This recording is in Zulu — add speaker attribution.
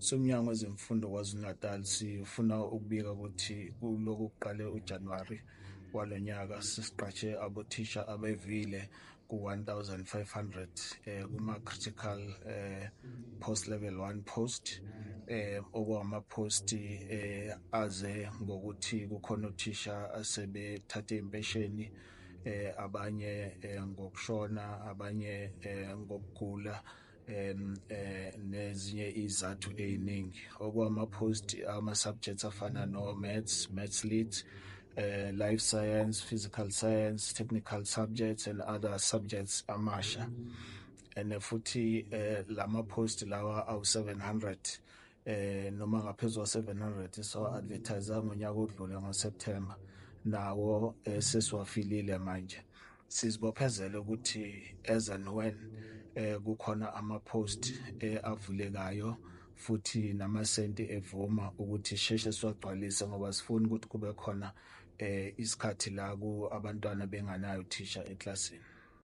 Speaker 1: Somnyango wezeMfundo KwaZulu-Natal sifuna ukubika ukuthi kuloku kuqale uJanuwari walo nyaka sesiqashe abothisha abevile ku-1500 kuma-critical post level 1 post, okwama-post aze ngokuthi kukhona othisha asebethathe impesheni, abanye ngokushona, abanye ngokugula, nezinye izathu eziningi. Okwama-post ama-subjects afana no-maths, maths lit, life science, physical science, technical subjects and other subjects amasha. And futhi lama post lawa awu 700 noma ngaphezulu kwa 700 so advertise ngonyaka odlule ngoSeptember, nawo sesiwafilile. Manje sizibophezele ukuthi as and when kukhona ama post avulekayo futhi namasenti evuma ukuthi sheshe siwagcwalise, ngoba sifuna ukuthi kube khona isikhathi la ku abantwana benganayo thisha eklasini.